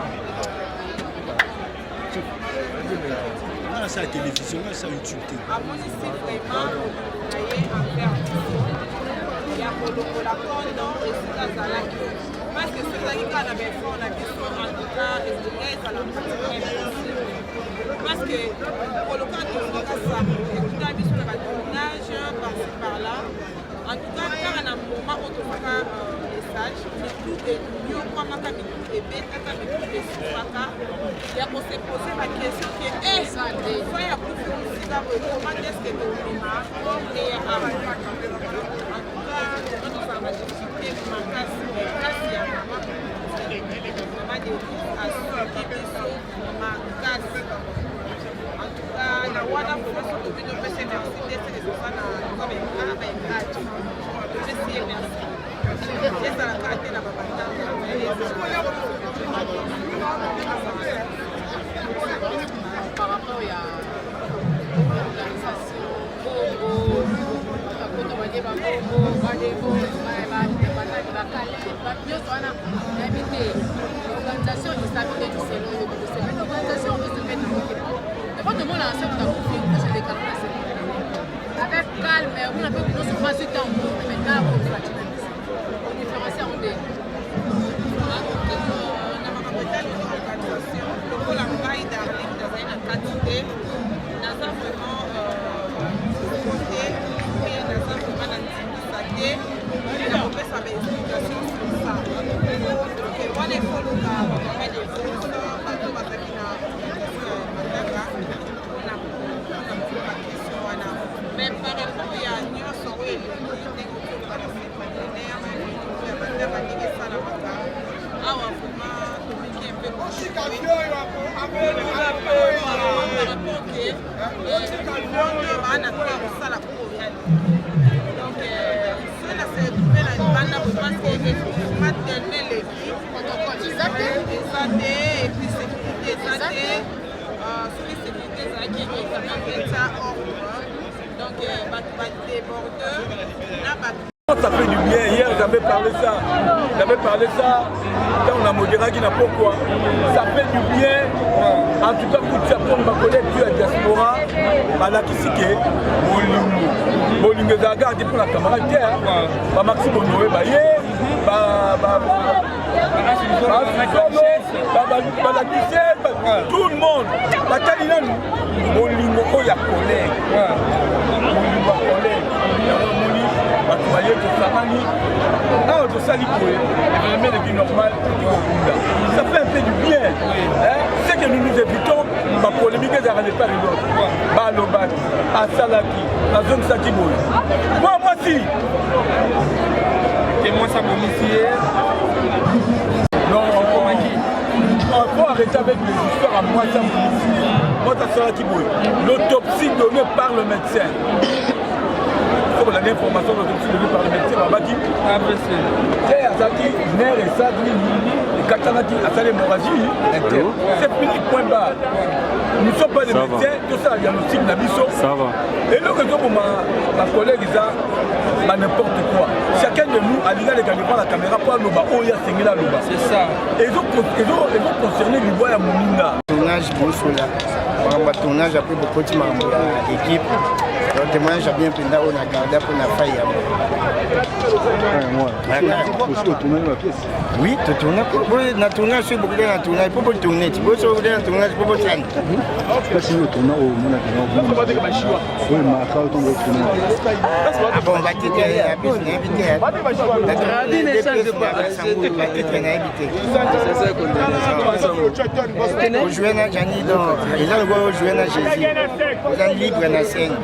Nga nasala télévision, nga nasala YouTube te. Amonisi vraiment na ye envers biso ya kolongola kondo esika azalaki, parce que soki ezalaki kaka na baeffort na biso, en tout cas elinga ezala pratiquement impossible, parce que koloka tozwaka sango ekuta biso na batournage par-ci par-là. En tout cas, kaka na moment oyo tozwaka message, mitu enyokwamaka, mitu ebetaka, mitu esufaka ya kose poser baquestion ke fa ya kufi mosika boye, comment est ce que tobima eya awa? En tout cas, tozala badifficulté makasi makasi ya mama mama Denise asuki biso makasi. En tout cas, na wana vraiment soki tobi topesi merci te, seke toza na toza baingrate. Topesi ye merci, ezalaka te na babatanga. Par rapport ya organisation, bongo bakoto balie babongo badebo banani bakale nyonso wana, nayebi te organisation esabi neti selo oyo kosepela organisation osepeli nango te. Po tomonaka soki takufi nyonso elekaka na se avec calme, omona mpe nyonso bazwi ntango, mais ntango ofatina biso odifférencie yango nde. Na makambo etali organisation, lokola ngai Darling nazali na kati te, naza vraiment te mpe naza vraiment na ndingisa te ya kopesa baexplication sur ça. Donc wana efoluka bamama de bato bazalaki na organisation ya matanga mpona mpona wana. Mais par rapport ya nyonso oyo eleki, ndenge okoloba na cinquantenaire ya matanga, ndenge esalamaka awa, vraiment tomeki un peu par rapport ke monde baa na to ya kosala oyo ya. Donc soki na se retrouve na libanda boye, parce que effectivement tellement eleki eza te. Eza te, et puis sécurité eza te. Soki sécurité ezalaki, quand même eza ordre. Donc bato badéborde na bato. Ça fait du bien. Hier, j'avais parlé ça. J'avais parlé ça quand on a modéré qui n'a pourquoi. Ça fait du bien. En tout cas, pour chapeau, ma collègue tu la diaspora, balakisi ke bolingo. Bolingo ezalaka te mpo na camarade te. Bamaxi Bonoe baye, ba balakisi tout le monde batali nanu bolingo oyo ya collègue, bolingo ya collègue yango omoni bato baye, tosangani awa, tosali boye, événement eleki normal, toki kokunda. Ça fait un peu du bien, c'est que nous nous évitons bapolémique ezalaka de part et d'autre. Balobaki, asalaki, azongisaki boye, mwa mwasi ke mwasi abomisi ye. Non, faut arrêter avec les histoires à mwasi abomisi ye, mwasi asalaki boye. L'autopsie donnée par le médecin, faut kolanda information, l'autopsie donnée par le médecin babaki te azalaki nerf esali nini, ekatanaki, asali hémorragie interne, c'est fini, point barre. Nous sommes pas des médecins, tosala diagnostic na biso. Eloko ezoboma bacollègue eza ba n'importe quoi. Chacun de nous alingi aleka devant la caméra mpo aloba oyo asengeli aloba, ezoconcerne libwa ya moninga. Tournage bosola. Makambo ya tournage après bokoti makambo ya équipe. Donc témoignage ya bien mpenza oyo na garda mpo na fai yango. Oui, totourna na tournage soki bokoki na tournage mpo botourne ti bosoki bokoki na tournage mpo bosani. Place nini otourna oyo omonaka oyo marka oyo ntango otourna? Bon, batitre ya pièce nayebi te. Batitre nayebi te. Ojoue na Jani donc eza lokola ojoue na Jésus. Oza libre na scène.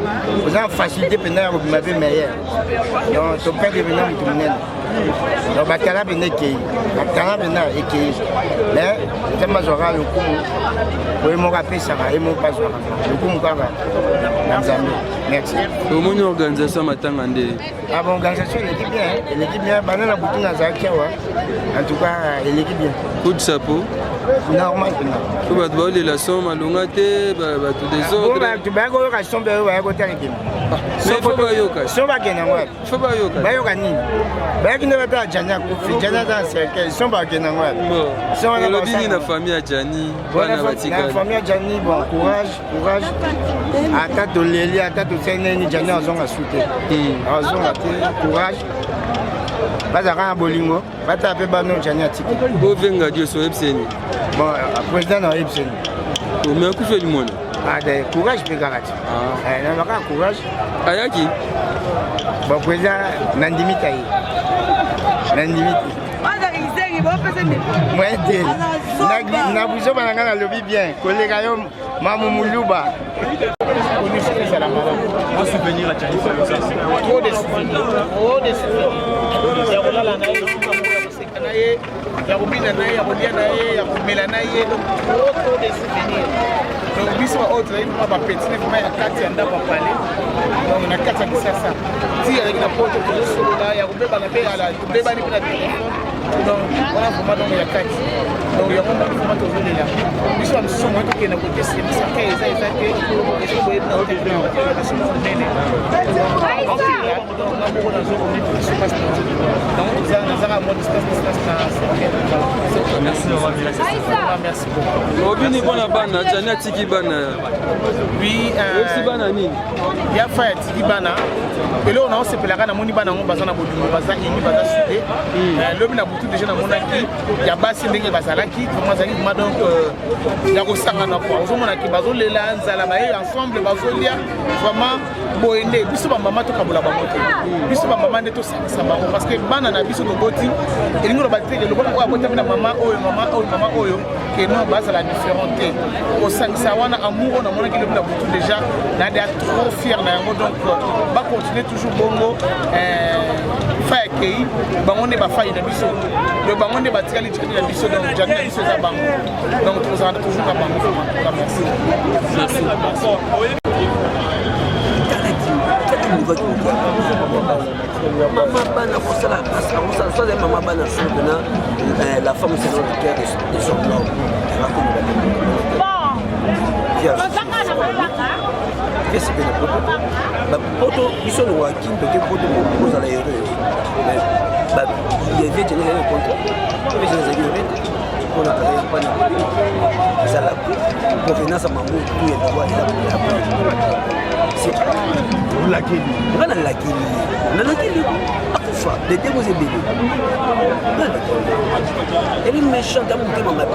Oza na facilité mpenza ya kobima mpe meilleur. Donc toperde mpenza moto monene. Donc batala mpenza ekei. Batala mpenza ekei. Mais Nzambe azwaka lokumu oye moko apesaka ye moko azwaka lokumu kaka na Nzambe. Merci. Omoni organisation matanga nde? Ah bon, organisation eleki bien, eleki bien. Banda na butu nazalaki awa. En tout cas, eleki bien. Coup de chapeau. Normal mpenza. Po bato baolela son malonga te, bato désordre. Bato baya koyoka son mpe baya kotala ebima. Mais faut bayoka. Son bakende yango wapi? Faut bayoka. Bayoka nini? Bayaki nde batala Jani akufi, Jani aza na cercueil, son bakende yango wapi? Son wana olobi nini na famille ya Jani? Bana batikali. Na famille ya Jani, bon courage, courage. Ata toleli, ata tosali nini, Jani azonga su te. Azonga te, courage. Bazalaka na bolingo, batala mpe bano Jani atiki. Bovenga Dios oyebiseni. Bon, président na oyebiseni. Mais akufeli mwana. Ah, de courage mpe kaka ti. Nalobaka courage. Ayaki? Bon, président nandimi ta ye. Nandimi te. Moyen te. Na buzoba na ngai nalobi bien koleka yo mamu muluba. Souvenir à Gianni Trop de souvenirs, trop de souvenirs. Ya kolala na ye, ya koseka na ye, ya kobina na ye, ya kolia na ye, ya komela na ye, donc trop trop de souvenirs. Donc biso baoyo tozali vraiment bapeti ne vraiment ya kati ya ndako ya palais, donc na kati ya kisasa ti azalaki na poto tozosolola ya kobebana mpe ala tobebani mpe na telefone, donc wana vraiment donc ya kati, donc yango moko vraiment tozolela biso ya mosusu moye tokende kote saka eza eza te ezo boyebi na oteation monene nga moko nazo komipesa mpasi na nzoto, donc toza nazaka mwa distance distance na merci beaucoup. Obini mpona bana, Jani atiki bana. Oui, oyebisi bana nini? Ya fa atiki bana eloko na osepelaka namoni bana yango baza na bolingo, baza uni, baza sude. Lobi na butu deja namonaki ya basi ndenge bazalaki vraiment azalaki vraiment donc ya kosangana kua ozomonaki bazolela nzala baye ensemble bazolia vraiment boye nde biso bamama tokabola bango te, biso bamama nde tosangisa bango parce que bana na biso toboti elingi loba te lokola oyo abotami na mama oyo mama oyo mama oyo ke non bazala différent te. Kosangisa wana amour oyo namonaki lobi na butu déjà na trop fier na yango, donc bacontinue toujours bongo. Fa akei bango nde bafai na biso, donc bango nde batikali Jani na biso, donc Jani na biso eza bango, donc tozala toujours na bango vraiment. Merci. Mama bana kosala kosala soit mama bana solo mpena la femme c'est le cœur de son homme. Pièce mpe na poto bapoto biso longwaki toke poto kozala heureux vie jene ezali contre vie jene ezali heureux te mpona azali pana ezala provenance ya mango tu ya liwa eza olakeli nga nalakeli ye nalakeli akufa dede moza ebele nga nalakeli eli méchant ta motema mabe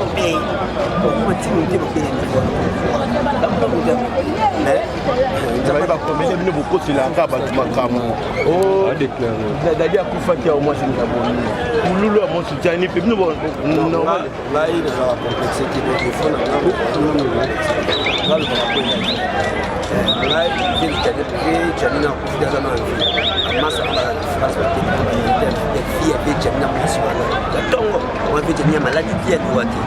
okoma ntina motema mabe na niveau wana motema mais ezali bakomedie bino bokoselaka bato makambo dadi akufaki ya mwasi naboni kululu ya mwasi jani mpe bino normal. Ngai nazalaka complexe te, donc defo na nga nalobaka po ngai jani mpe jani na akufi aza na vie masa na bala na France fille ape jani na mwasi wana ya ntongo wana mpe jani ya maladi ti ya liwa te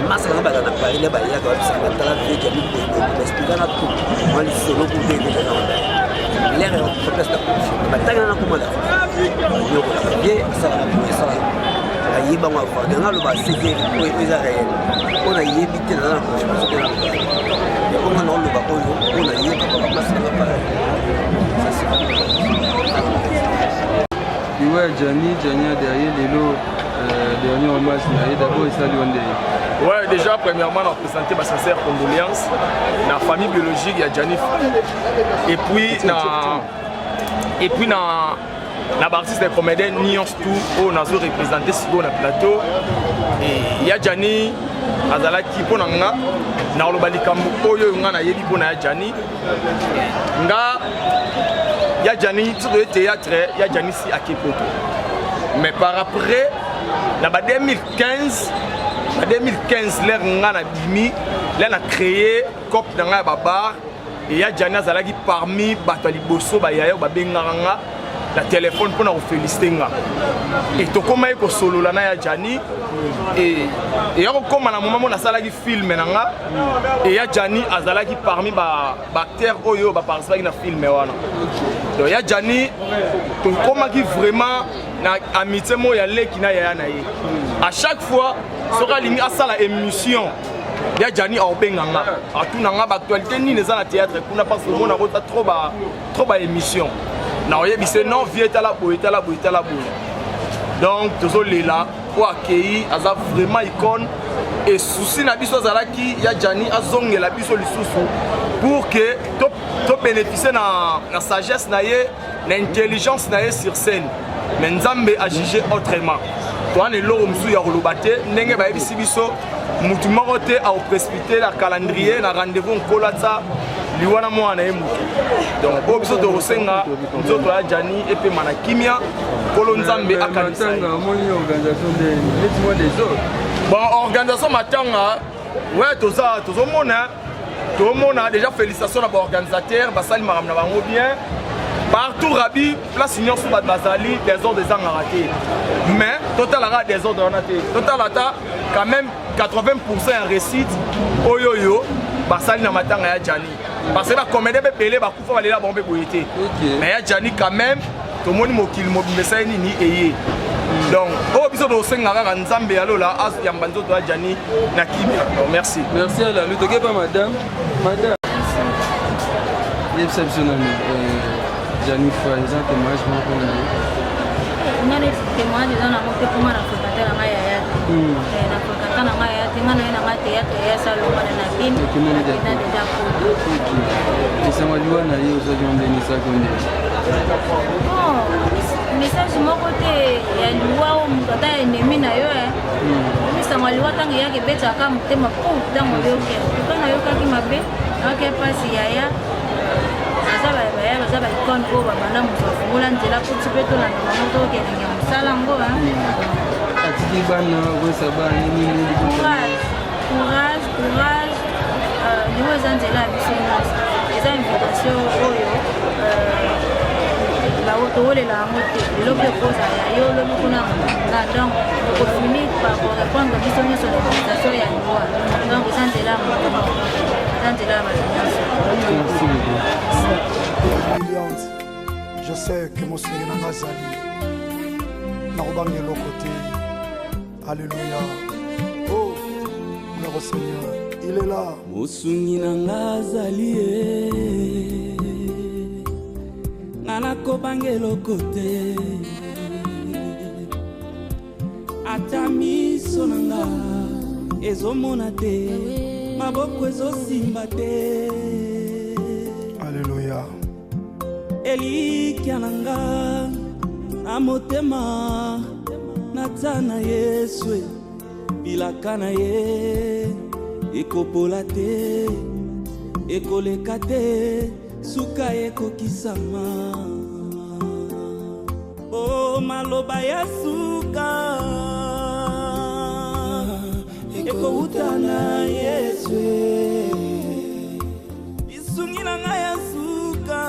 masa na bala na Paris na bayaka babisaka batala vie jani boyeboye baexplika na tout mwa lisolo kupe ebe jani wana lere ya place na kufi batanga na koma na nyokolaka bien asalaka boye asalaka nayeba ngo avant nanga aloba seke oyo eza réel oyo nayebi te naza na confirmation te naloba yango nga naoloba oyo oyo nayoka kaka place nanga pareil. Liwa ya Jani, Jani ya derrière lelo. Dernier hommage na ye d'abord esali yo ndenge? Ouais, déjà, premièrement, on a présenté ma sincère condoléance à la famille biologique, ya Gianni. Et puis, na, et puis, na, na baartiste ya comédien nyonso tout oyo nazo représente sikoyo na plateau. E ya Gianni azalaki mpo na nga, nakoloba likambo oyo nga nayebi mpo na ya Gianni. Nga ya Gianni, soki toye théâtre, ya Gianni si ake poto, mais par après na ba 2015, na 2015 l'heure nga na bimi, l'heure na créé cop na nga ya babar, e ya Gianni azalaki parmi bato ya liboso bayaya oyo babengaka nga na telefone mpona koféliciter nga. E tokomaki kosolola na ya Gianni e eya kokóma na moment mo nasalaki film na nga, e ya Gianni azalaki parmi baacteur oyo baparticipaki na film wana. Donc ya Gianni, tokomaki vraiment na amitié moko ya leki na yaya na ye. À chaque fois soki alingi asala émission, ya Gianni aobenga nga, atuna nga baactualité nini eza na théâtre kuna, parce que omona kota trop ba trop ba émission na oyebise non vie, tala boye, tala boye, tala boye. Donc tozolela po akei, aza vraiment icône. E souci na biso azalaki ya Gianni azongela biso lisusu pour que tobénéficie na sagesse na ye, na intelligence na ye sur scène, mais Nzambe ajuge autrement. Towana eloko mosusu ya koloba te. Ndenge bayebisi biso, mutu moko te akoprécipiter na calendrier na rendez-vous Nkolo atia liwa na mwana na ye mutu. Donc oyo biso tokosenga, nzoto ya Gianni epema na kimia, Nkolo Nzambe akanisa ye. Matanga, omoni organisation nde neti mwa désordre? Bon, organisation matanga, ouais, toza tozomona, tomona déjà. Félicitation na baorganisateur, basali makambo na bango bien. Partout rabi, place nyonso bato bazali, désordre ezangaka te, mais totalaka désordre wana te, totala ata quand même 80 ya réussite oyo oyo basali na matanga ya Gianni, parce que bacomédien mpe ebele bakufa, balela bango mpe boye te, mais ya Gianni quand même tomoni mokili mobimba esali nini eye. Donc oyo biso tosenga kaka, Nzambe ya lola ayamba nzoto ya Gianni na kimia. Donc merci. Merci Alalu. Tokepa madame. Madame, yebisa biso nani Gianni Fay, eza témoignage moko na ye? Nga neti témoignage eza nango te, mpoma na fréquente na ngai yaya te. Na fréquente na ngai yaya te. Nga na ye na ngai théâtre, yaya salongwana na Kini, nakenda déjà poto. Esango liwa na ye ozwaki yo ndenge, esalaki yo ndenge? Bon, message moko te ya liwa oyo moto ata ennemi na yo. Misango ya liwa, ntango eyaka, ebetaka motema po ntango oyoki tuka, nayokaki mabe, nayoki mpasi. Yaya aza baya, baza baicône oyo babanda, moto afungola nzela po ti mpe tolanda bango, tokokendenge ya mosala yango. Atiki bana, okoyesa bana nini? Courage, courage, courage. Liwa eza nzela ya biso nyonso, eza invitation oyo towolela yango te. Lelo mpe kozala ya yo, lobi kuna na. Donc tokofini par korépondre biso nyonso na invitation ya liwa. Donc eza nzela ya moto moko, eza nzela ya bato nyonso. Merci beaucoup. Brillante. Je sais que mosungi na nga azali, nakobanga eloko te. Alléluia, oh, gloire au Seigneur, il est là. Mosungi na nga azali ye, nga nakobanga eloko te. Ata miso na nga ezomona te, maboko ezosimba te, Alléluia. Elikya na nga na motema natia na Yesu, bilaka na ye ekopola te, ekoleka te, suka ekokisama. O maloba ya suka ekowuta na Yesu, lisungi na ngai ya suka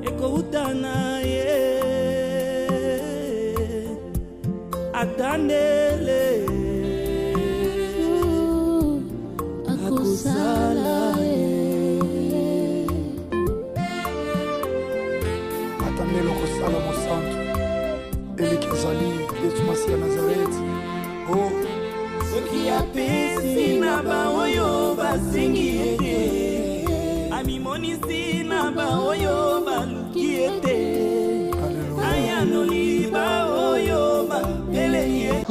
ekowuta na ye, ata ndele akosala ye. Ata ndele okosala, mosantu, eliki ezali Yesu Masiya Nazareti o. Soki apesi na baoyo basengi ete, amimonisi na baoyo baluki ete, ayanoli ba.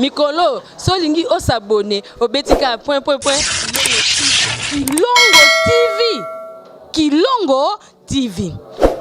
Mikolo so olingi o s'abonner obeti kaka point point point Kilongo TV. Kilongo TV.